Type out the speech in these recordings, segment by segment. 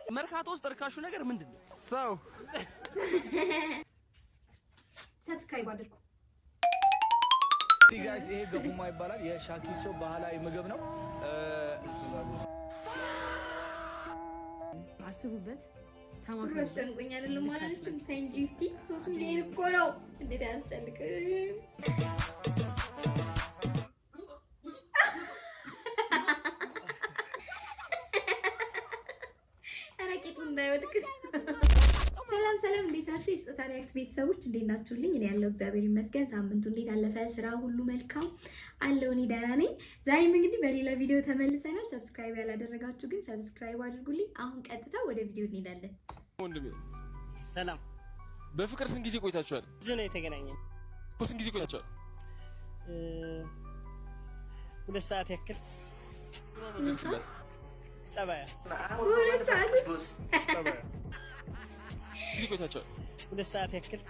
መርካቶ ውስጥ እርካሹ ነገር ምንድን ነው? ሰው። Subscribe አድርጉ። Guys፣ ይሄ ገፉማ ይባላል። የሻኪሶ ባህላዊ ምግብ ነው። አስቡበት። ብሩ አስጨንቆኝ አይደለም አላለችም? ተይ እንጂ ዩቲ፣ 3 ሚሊዮን እኮ ነው። እንዴት አያስጨንቅም? ኧረ ቂጡ እንዳይወድቅ። ሰላም ሰላም፣ እንዴት ናቸው የስጦታ ሪያክት ቤተሰቦች? እንዴት ናችሁልኝ? እኔ ያለው እግዚአብሔር ይመስገን። ሳምንቱ እንዴት አለፈ? ስራ ሁሉ መልካም አለው? እኔ ደህና ነኝ። ዛሬም እንግዲህ በሌላ ቪዲዮ ተመልሰናል። Subscribe ያላደረጋችሁ ግን subscribe አድርጉልኝ። አሁን ቀጥታ ወደ ቪዲዮ እንሄዳለን። ወንድሜ። ሰላም። በፍቅር ስንት ጊዜ ቆይታችኋል? እዚሁ ነው የተገናኘን። እኮ ስንት ጊዜ ቆይታችኋል? 2 ሰዓት ያክል። ጸባያ። 2 ሰዓት ውስጥ? ጊዜ ቆይታችኋል? 2 ሰዓት ያክል።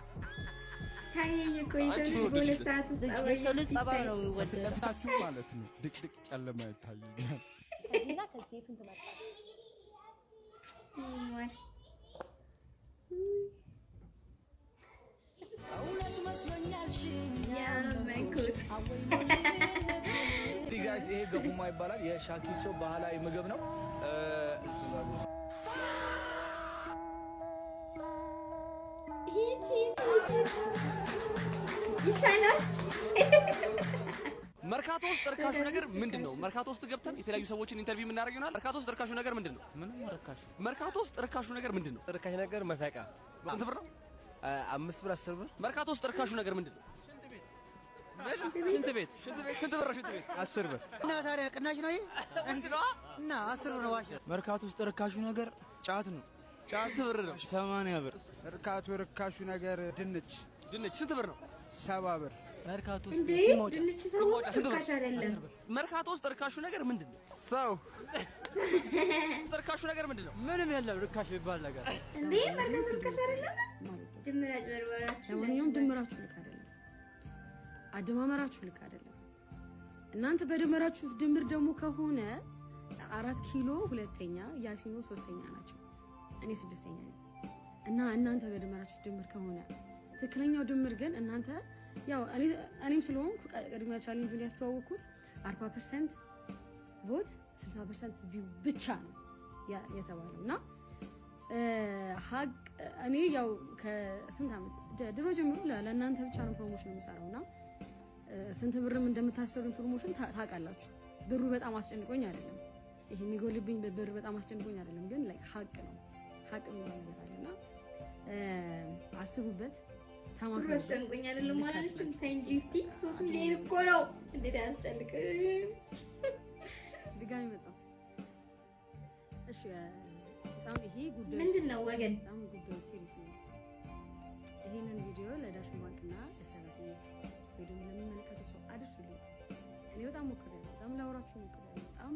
ታየኝ እኮ የሰው ልጅ በ2 ሰዓት ውስጥ ጸባይ የሰው ልጅ ጸባይ ሲታይ ነው የሚወደደው። ለፍታችሁ ማለት ነው። ድቅድቅ ጨለማ ይታየኛል። ከዚህና ከዚህ የቱን ትመርጣለህ? ማር። ያመንኩት። Guys፣ ይሄ ገፉማ ይባላል። የሻኪሶ ባህላዊ ምግብ ነው። ሂት ሂት ሂት ይሻላል። መርካቶ ውስጥ እርካሹ ነገር ምንድን ነው? መርካቶ ውስጥ ገብተን የተለያዩ ሰዎችን interview የምናደርግ ይሆናል። መርካቶ ውስጥ እርካሹ ነገር ምንድን ነው? ምንም ርካሽ። መርካቶ ውስጥ እርካሹ ነገር ምንድን ነው? ርካሽ ነገር መፈቃ። ስንት ብር ነው? 5 ብር፣ 10 ብር። መርካቶ ውስጥ እርካሹ ነገር ምንድን ነው? ሽንት ቤት። ሽንት ቤት። ስንት ብር ነው ሽንት ቤት? 10 ብር። እና ታዲያ ቅናሽ ነው ይሄ? እና 10 ብር ነው ዋሽ። መርካቶ ውስጥ ርካሹ ነገር ጫት ነው። ጫት ብር ነው። 80 ብር። መርካቶ ርካሹ ነገር ድንች። ድንች ስንት ብር ነው? 70 ብር። መርካቶ እንዴ፣ ድንች ሰው ስንት ብር? ርካሽ አይደለም። መርካቶ ውስጥ እርካሹ ነገር ምንድን ነው? ሰው። እርካሹ ነገር ምንድን ነው? ምንም የለም ርካሽ የሚባል ነገር። እንዴ፣ መርካቶ ርካሽ አይደለም። ድምር አጭበርበራችሁ። ለማንኛውም ድምራችሁ ልክ አይደለም፣ አደማመራችሁ ልክ አይደለም። እናንተ በደመራችሁት ድምር ደግሞ ከሆነ አራት ኪሎ ሁለተኛ፣ ያሲኖ ሶስተኛ ናቸው፣ እኔ ስድስተኛ ነኝ። እና እናንተ በደመራችሁት ድምር ከሆነ ትክክለኛው ድምር ግን እናንተ ያው እኔም ስለሆንኩ ቅድሚያ challenge ኡን ያስተዋወቅኩት 40% vote 60% view ብቻ ነው የተባለው። እና ሀቅ እኔ ያው ከስንት ዓመት ድሮ ጀምሮ ለእናንተ ብቻ ነው promotion የምሰራው እና ስንት ብርም እንደምታሰሩኝ promotion ታውቃላችሁ። ብሩ በጣም አስጨንቆኝ አይደለም፣ ይሄ የሚጎልብኝ ብር በጣም አስጨንቆኝ አይደለም፣ ግን like ሀቅ ነው፣ ሀቅ የሚባል ነገር አለና አስቡበት፣ ብሩ ተማክሩበት። አስጨንቆኝ አይደለም አላለችም? ተይ እንጂ ዩቲ፣ 3 ሚሊዮን እኮ ነው። እንዴት አያስጨንቅም? ድጋሚ መጣሁ። እሺ፣ በጣም ይሄ ጉዳዩ ምንድን ነው ወገን? በጣም ጉዳዩ serious ነው። ይሄንን ቪዲዮ ለዳሽን ባንክና ለሰራተኞች ወይ ደግሞ ለሚመለከተው ሰው አድርሱልኝ። እኔ በጣም ሞክሬያለሁ፣ በጣም ላወራችሁ ሞክሬያለሁ፣ በጣም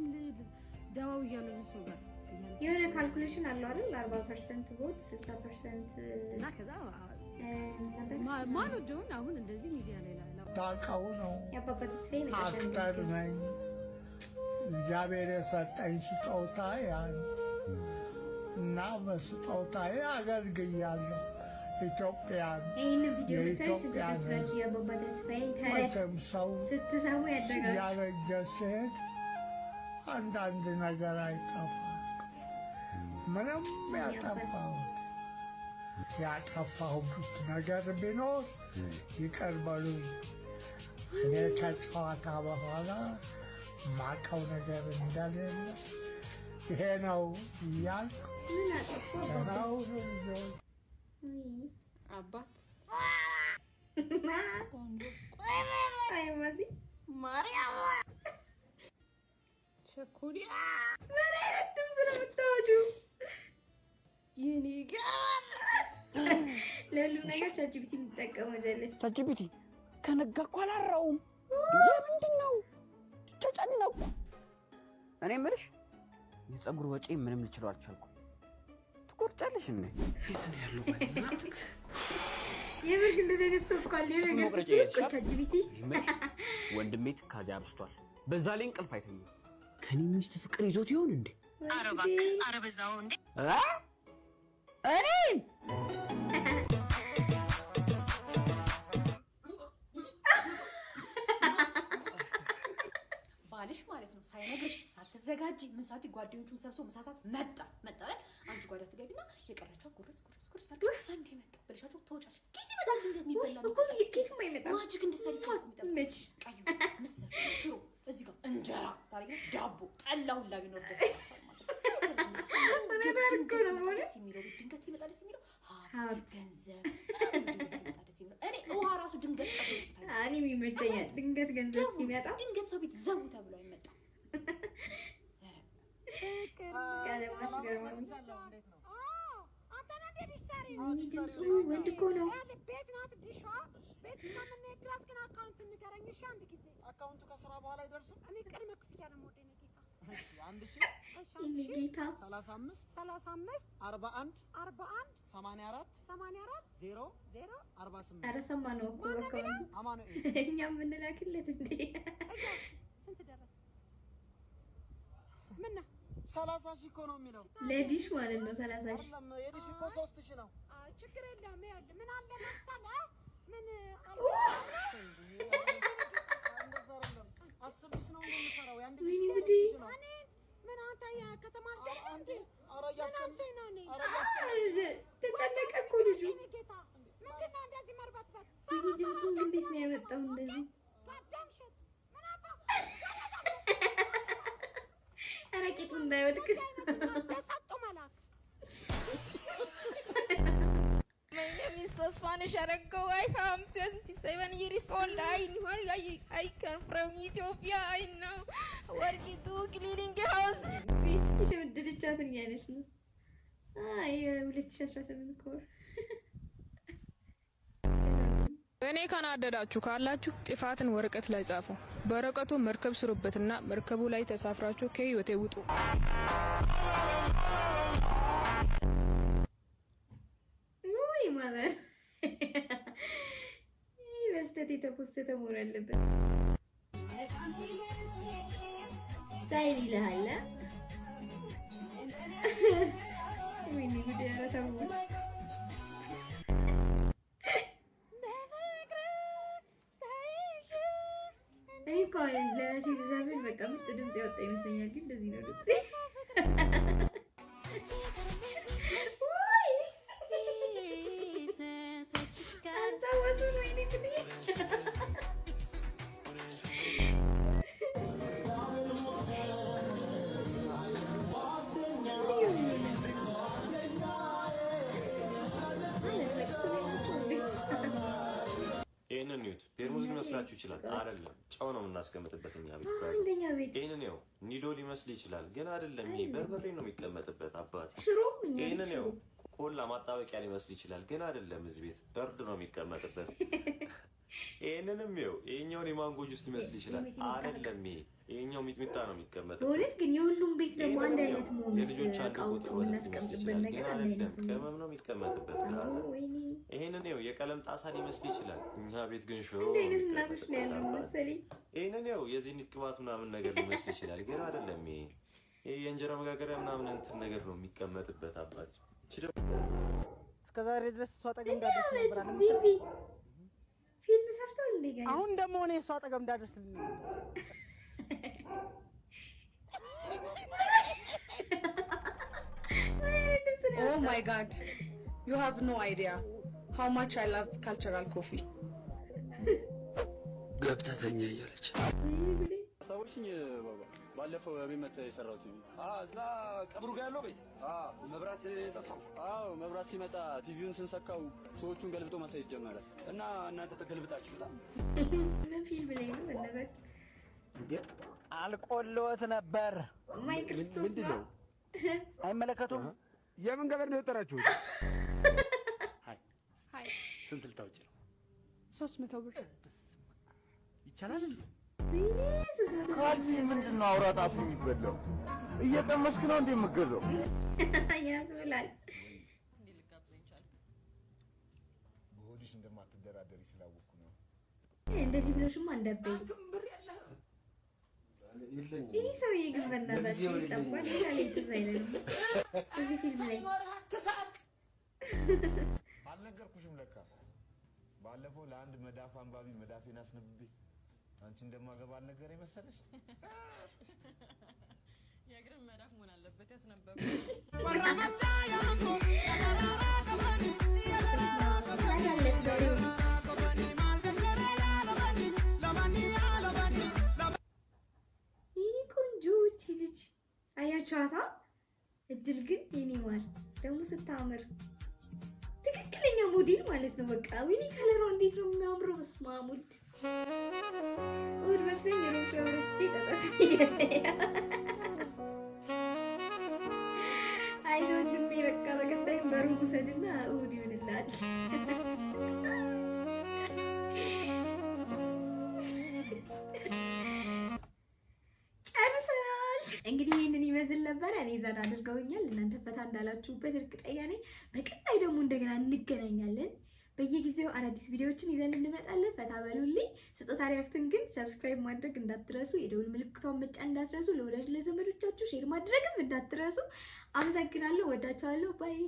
ደዋውያለሁ ብዙ ሰው ጋር እያነሳሁ የሆነ calculation አለው አይደል? 40% vote 60% እና ከዛ ማን ወደውን አሁን እንደዚህ ሚዲያ ላይ ታውቀው ነው። የአባባ ተስፋዬ መጨረሻ Actor ነኝ። እግዚአብሔር የሰጠኝ ስጦታ ያን እና በስጦታዬ አገልግያለሁ ኢትዮጵያን። ይህንን ቪዲዮ የምታዩ የኢትዮጵያን ስንቶቻችሁ ናችሁ የአባባ ተስፋዬን ተረት መቼም ሰው ስትሰሙ ያደጋችሁ? እያረጀ ሲሄድ አንዳንድ ነገር አይጠፋም። ምንም ያጠፋሁት ነገር ቢኖር ይቅር በሉኝ። እኔ ከጨዋታ በኋላ ማቀው ነገር እንደሌለ ይሄ ነው እያልኩ ምን አጠፉ አባባ? ደህና ሁኑ ልጆች። ውይ፣ አባት። አይ ማዚ። ማርያም ቸኮሊ። ምን አይነት ድምፅ ነው የምታወጪው? የኔ ለሁሉም ነገር ChatGPT የምትጠቀመው ጀለስ። ChatGPT ከነጋ እኮ አላራውም። ለምንድን ነው ተጨነቁ? እኔ የምልሽ የፀጉር ወጪ ምንም ልችለው አልቻልኩም። ትቆርጫለሽ እንዴ? የት ነው ያለው? የምር እንደዚህ አይነት ሰው እኮ አለ። የሆነ ነገር መቁረጫ ስትል የለሽም? እኮ ChatGPT። እኔ የምልሽ ወንድሜ ትካዜ አብዝቷል። በዛ ላይ እንቅልፍ አይተኛም። ከኔ ሚስት ፍቅር ይዞት ይሆን እንዴ? ኧረ እባክህ፣ ኧረ በዛው እንዴ። እኔን ባልሽ ማለት ነው ሳይነግርሽ ሳትዘጋጂ ምን ሳት ጓደኞቹን ሰብስቦ ምሳ ሰዓት መጣ መጣ አይደል? አንቺ ጓዳ ትገቢና የቀረችውን ጉርስ ጉርስ ጉርስ አድርገሽ አንዴ መጣ ብለሻቸው ትወጫለሽ። ኬት ይመጣል ድንገት የሚበላ እኮ ኬትም አይመጣም። Magic እንድትሰሪ እኮ ነው የሚጠብቅሽ። ቀዩ ምስር፣ ሽሮ፣ እዚህ ጋር እንጀራ ታደርጊና ዳቦ፣ ጠላ ሁላ ቢኖር ደስ ይላቸዋል ማለት ነው። ድንገት ሲመጣ ደስ የሚለው ቤት ድንገት ሲመጣ ደስ የሚለው ሀብት፣ ገንዘብ ምናምን ድንገት ሲመጣ ደስ የሚለው እኔ ውሃ ራሱ ድንገት ቀርቶ መስጠት እኔም ይመቸኛል። ድንገት ገንዘብ ሲመጣ ድንገት ሰው ቤት ዘው ተብሎ አይመጣም። ቀለማሽ ገርማል። ድምፁ ወንድ እኮ ነው። ቤት ናት ዲሿ። ቤት እስከምንሄድ ድረስ ግን account ንገረኝ እሺ። አንድ ጊዜ account ኡ ከስራ በኋላ አይደርስም። እኔ ቅድመ ክፍያ ነው የምወደው የእኔ ጌታ። እሺ፣ 1000 እሺ፣ 1000 ጌታ 35 35 41 41 84 84 0 0 48 ኧረ ሰማነው እኮ account ኡ አማኑኤል እኛ የምንላክለት እንዴ። ስንት ደረሰ? ምን ነው 30,000 እኮ ነው የሚለው ለዲሽ ማለት ነው 30,000 አይደለም። የዲሽ እኮ 3000 ነው። አይ ችግር የለም። ይኸውልህ ምን አለ መሰለህ ምን አለ እንደዛ አይደለም። 10 ዲሽ ነው እንደምሰራው የአንድ ዲሽ ወይኔ እኮ ጉዴ። 3000 ነው። እኔ ምን አንተ የከተማ ልጅ አይደል እንዴ? ኧረ ምን እያስጨነቀ አልከኝ ነው እኔ? ኧረ እያስጨነቀ ተጨነቀ እኮ ልጁ። የእኔ ጌታ ምንድን ነው እንደዚህ መርበትበት? ወይኔ ድምፁን ግን ቤት ነው ያመጣው እንደዚህ። Goddamn shit ምን አባ ኧረ ቂጡ እንዳይወድቅ። የሰጡ መላክ My name is Tosfanish Arago. I am 27 years old. I come from Ethiopia. I know working to cleaning house. የሸመደደቻትን እያለች ነው። የ2018 ኮር እኔ ካናደዳችሁ ካላችሁ ጥፋትን ወረቀት ላይ ጻፉ። በወረቀቱ መርከብ ስሩበትና መርከቡ ላይ ተሳፍራችሁ ከህይወቴ ውጡ። ውይ mother፣ ይህ በስተት የተፖሰተ መሆን አለበት። Style ይልሃል። ወይኔ ጉዴ! ኧረ ተው። እኔ እኮ ለራሴ ስዘፍን በቃ ምርጥ ድምፅ ያወጣ ይመስለኛል፣ ግን እንደዚህ ነው ድምፄ። ውይ አስታወሱን። ወይኔ ጉዴ! ይህንን እዩት። ፔርሙዝ ሊመስላችሁ ይችላል፣ አይደለም። ጨው ነው የምናስቀምጥበት እኛ ቤት። አንደኛ ቤት ይህንን ይኸው፣ ኒዶ ሊመስል ይችላል፣ ግን አይደለም። ይሄ በርበሬ ነው የሚቀመጥበት አባት። ሽሮም እኛ ቤት ይህንን ሽሮ ይኸው፣ ኮላ ማጣበቂያ ሊመስል ይችላል፣ ግን አይደለም። እዚህ ቤት እርድ ነው የሚቀመጥበት። ይህንንም ይኸው፣ ይሄኛውን የማንጎ ጁስ ሊመስል ይችላል፣ አይደለም። ይሄኛው ሚጥሚጣ ነው የሚቀመጥበት። በእውነት ግን የሁሉም ቤት ደግሞ አንድ ይህንንም አይነት ይኸው፣ መሆኑ የልጆች አንድ እቃዎቹ ቁጥር ወተት ሊመስል የምናስቀምጥበት ይችላል፣ ግን ነገር አንድ አይደለም። አይነት ነው። ቅመም ነው የሚቀመጥበት brother። ወይኔ ይሄንን ይኸው፣ የቀለም ጣሳ ሊመስል ይችላል። እኛ ቤት ግን ሽሮ አንድ ነው አይነት እናቶች ነው የሚቀመጥበት ያሉን አባት። መሰለኝ። ይሄንን ይኸው፣ የዚኒት ቅባት ምናምን ነገር ሊመስል ይችላል፣ ግን አይደለም። ይሄ ይሄ የእንጀራ መጋገሪያ ምናምን እንትን ነገር ነው የሚቀመጥበት አባት። እቺ ደግሞ እስከ ዛሬ ድረስ እሷ አጠገብ እንዳደርስ ነበር አይደል? ቢቢ ፊልም ሰርተው እንዴ guys? አሁን ደግሞ እኔ እሷ አጠገብ እንዳደርስልኝ ነው። Oh my God, you have no idea how much I love cultural coffee. ገብተህ ተኛ እያለች አስታወሽኝ ባባ፣ ባለፈው ቤት መተህ የሰራው ቲቪ። እዛ ቀብሩ ጋር ያለው ቤት መብራት ጠፋው። አዎ መብራት ሲመጣ ቲቪውን ስንሰካው ሰዎቹን ገልብጦ ማሳየት ጀመረ እና እናንተ ተገልብጣችሁታል። ምን ፊልም ላይ ነው በእናታችሁ? አልቆልዎት ነበር። ማይ ክርስቶስ ነው። አይመለከቱም። የምን ገበር ነው የጠራችሁት? ስንት ልታወጪ ነው? 300 ብር ይቻላል እንዴ? ወይኔ 300 ብር ካልሲ ምንድን ነው አውራ ጣቱ የሚበላው? እየቀመስክ ነው እንዴ የምገዛው? ያስብላል። በሆድሽ እንደማትደራደሪ ስላወቅኩ ነው። እንደዚህ ብለሽማ እንዳበይ የለኝም። ይህ ሰውዬ ግን በእናታችሁ ለጊዜው የለኝም። ጠፋ። ሌላ ላይ ትዝ አይለንም እዚህ ፊልም ላይ። አልነገርኩሽም ለካ። ባለፈው ለአንድ መዳፍ አንባቢ መዳፌን አስነብቤ አንቺ እንደማገባ አልነገረኝ መሰለሽ? የእግርን መዳፍ መሆን አለበት ያስነበቡ። የኔ ቆንጆ እቺ ልጅ አያችኋታ? እድል ግን የኔ ማር ደግሞ ስታምር ትክክለኛ ሞዴል ማለት ነው። በቃ ወይኔ ከለሯ እንዴት ነው የሚያምረው! በስመ አብ ወልድ። እሑድ መስሎኝ ሮብ ሾው ረስቼ ጸጸት። አይዞህ ወንድሜ፣ በቃ በቀጣይም በሩብ ውሰድና እሑድ ይሆንልሃል። ጨርሰናል። እንግዲህ ይህንን ይመስል ነበረ። እኔ ዘና አድርገውኛል። እናንተ ፈታ እንዳላችሁበት እርግጠኛ ነኝ። በቀጣይ ደግሞ እንደገና እንገናኛለን። በየጊዜው አዳዲስ ቪዲዮዎችን ይዘን እንመጣለን። ፈታ በሉልኝ። ስጦታ React ን ግን subscribe ማድረግ እንዳትረሱ፣ የደውል ምልክቷን መጫን እንዳትረሱ፣ ለወዳጅ ለዘመዶቻችሁ share ማድረግም እንዳትረሱ። አመሰግናለሁ። ወዳችኋለሁ። Bye.